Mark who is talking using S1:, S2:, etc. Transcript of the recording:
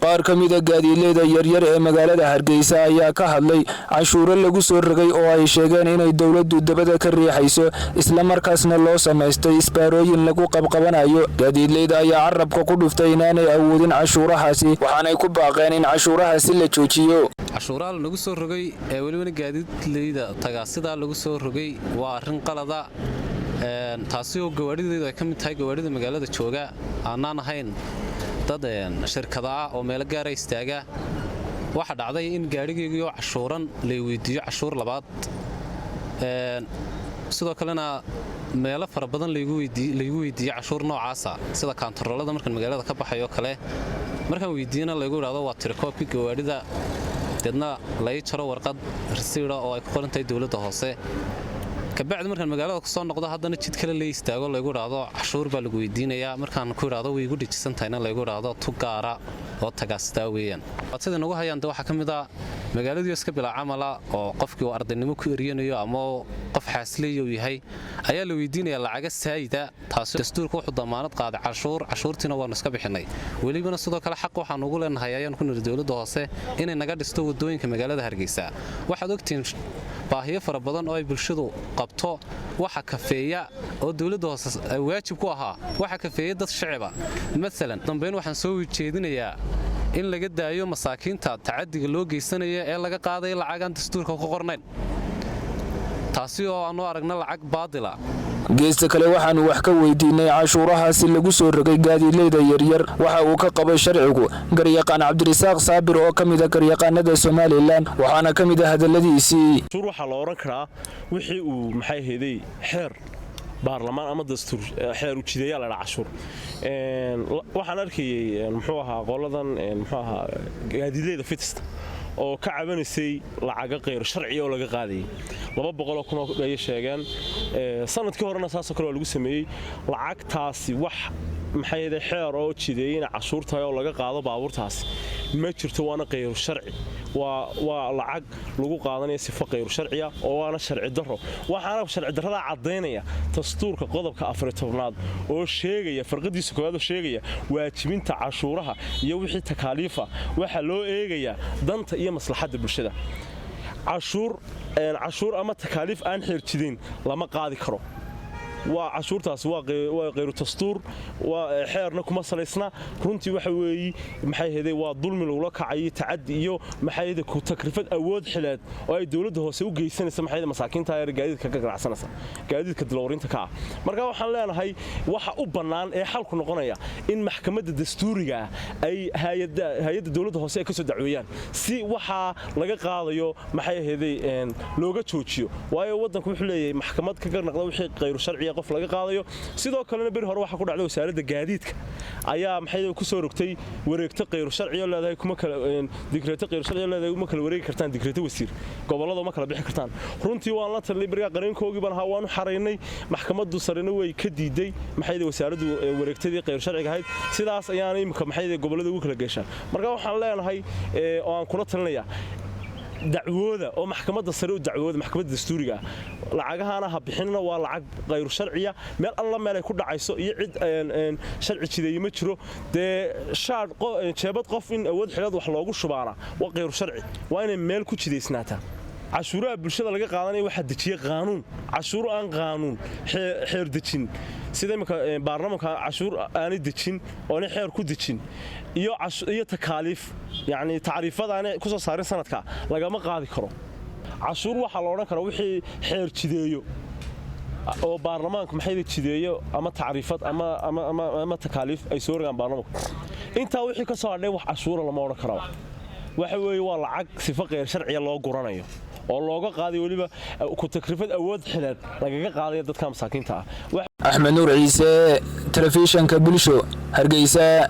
S1: Qaar ka mida gaadiidleyda yaryar ee magaalada Hargeysa ayaa ka hadlay canshuuro lagu soo rogay oo ay sheegeen inay dowladdu dabada ka riixayso, islamarkaasna loo samaystay isbaarooyin lagu qabqabanayo. Gaadiidleyda ayaa carabka ku dhuftay inaanay awoodin canshuurahaasi, waxaanay ku baaqeen in canshuurahaasi la joojiyo.
S2: Cashuuraha lagu soo rogay ee welibana gaadiidleyda tagaa sidaa lagu soo rogay waa arrin qalada, taasi oo gawaadhideedu ay ka mid tahay gawaadhida magaalada jooga. Aanaan ahayn dad shirkada ah oo meelo gaara istaaga. Waxaa dhacday in gaadhigaygiioo cashuuran lay weydiiyo cashuur labaad, sidoo kalena meelo fara badan laygu weydiiye cashuur noocaasa, sida kaantaroolada markaan magaalada ka baxayoo kale. Markaan weydiiyana laygu idhahdo waa tirakoobkii gawaadhida, deedna lai jaro warqad rasiida oo ay ku qoran tahay dowladda hoose. Kabacdi markaan magaalada kusoo noqdo, haddana jid kale la istaago, laygu idhaahdo cashuur baa lagu weydiinayaa. Markaan ku idhaahdo way igu dhijisan tahayna, laygu idhaahdo tu gaara oo tagaastaa weeyaan. Sida nagu hayaan de waxaa ka mid a magaaladii iska bilaa camala oo qofkii uu ardaynimo ku eryanayo ama qof xaasleey uu yahay ayaa la weydiinayaa lacaga saayida. Taasi dastuurka wuxuu damaanad qaaday cashuur, cashuurtiina waanu iska bixinay. Welibana sidoo kale xaq waxaan ugu leenahay ayaan ku niri dowladda hoose inay naga dhisto wadooyinka magaalada Hargeysa. Waxaad ogtihiin baahiyo fara badan oo ay bulshadu qabto waxa kafeeya oo dowladda hoose waajib ku ahaa, waxa kafeeya dad shiciba. Maalan dambayn waxaan soo jeedinayaa in laga daayo masaakiinta tacadiga loo geysanaya ee laga qaadaya lacagaan dastuurka ku qornayn, taasi oo aanu aragna lacag baadila.
S1: Geesta kale, waxaanu wax ka weydiinay cashuurahaasi lagu soo rogay gaadiidleyda yaryar waxa uu ka qabay sharcigu garyaqaan Cabdirasaaq Saabir oo ka mid a garyaqaanada Somaliland, waxaana ka mid a hadalladiisii:
S3: Cashuur waxaa la odhan karaa wixii uu, maxay ahayday, xeer baarlamaan ama dastuur xeer ujideeyaa la dhaa cashuur. Waxaan arkayey, muxuu ahaa, qoladan, muxuu ahaa, gaadiidleyda fitista oo ka cabanaysay lacaga khayr sharciya oo laga qaadayay, 200,000 ayay sheegeen. Sanadkii horena saasoo kale waa lagu sameeyey. Lacagtaasi wax, maxay ahayday, xeer oo jideeyey inay cashuur tahay oo laga qaado baabuurtaasi ma jirto, waana khayru sharci. Waa lacag lagu qaadanaya sifo khayru sharciya oo waana sharci darro. Waxaana sharci darradaa caddaynaya dastuurka qodobka 14aad oo sheegaya, farqadiisa koowaad oo sheegaya waajibinta cashuuraha iyo wixii takaaliifa waxaa loo eegayaa danta iyo maslaxadda bulshada. Cashuur ama takaaliif aan xeerjidayn lama qaadi karo. Waa cashuurtaasi waa khayru dastuur, waa xeerna kuma salaysna. Runtii waxa weeyi, maxay ahayday, waa dulmi lagula kacay, tacaddi iyo, maxay ahayday, ku takrifad awood xileed oo ay dowladda hoose u geysanaysa, maxay ahayday, masaakiinta yar gaadiidka ka ganacsanaysa, gaadiidka dilowrinta ka ah. Marka waxaan leenahay waxa u bannaan ee xalku noqonaya in maxkamadda dastuuriga ah ay hay-adda dowladda hoose ay ka soo dacweeyaan si waxaa laga qaadayo, maxay ahayday, looga joojiyo. Waayo waddanku wuxuu leeyahay maxkamad ka garnaqda wixii khayru sharciya qof laga qaadayo. Sidoo kalena beri hore waxaa ku dhacday wasaaradda gaadiidka ayaa, maxay, ku soo rogtay wareegto khayru sharciyo leedahay kuma kala digreeto khayru sharciyo leedahay uma kala wareegi kartaan digreeto wasiir, gobollada uma kala bixi kartaan. Runtii waan la talinay berigaa, qareenkoogii baan ahaa, waanu xaraynay. Maxkamaddu sarena way ka diiday, maxay, wasaaraddu wareegtadii khayru sharciga ahayd. Sidaas ayaana imika, maxay, gobollada ugu kala geeshaan. Marka waxaan leenahay oo aan kula talinayaa dacwooda oo maxkamadda sare u dacwooda, maxkamadda dastuuriga ah. Lacagahaana ha bixinna, waa lacag khayru sharciya. Meel alla meel ay ku dhacayso iyo cid sharci jideeye ma jiro. Dee shaadh jeebad qof in awood xileed wax loogu shubaana waa khayru sharci, waa inay meel ku jidaysnaataa. Cashuuraha bulshada laga qaadanaya waxaa dejiya qaanuun. Cashuur aan qaanuun xeer dejin, sida imika baarlamanka cashuur aanay dejin oonay xeer ku dejin iyo takaaliif, yacni tacriifada aanay ku soo saarin sanadka, lagama qaadi karo. Cashuur waxaa la odhan karaa wixii xeer jideeyo oo baarlamaanku, maxayda, jideeyo ama tacriifad ama takaaliif ay soo rogaan baarlamanku. Intaa wixii ka soo hadhay wax cashuura lama odhan karaba. Waxa weeye waa lacag sifo kheyr sharciya loo guranayo oo looga qaadayo, weliba ku takrifad awood xileed lagaga qaadayo dadka masaakiinta ah.
S1: Axmed Nuur Ciise, Telefishanka Bulsho, Hargeysa.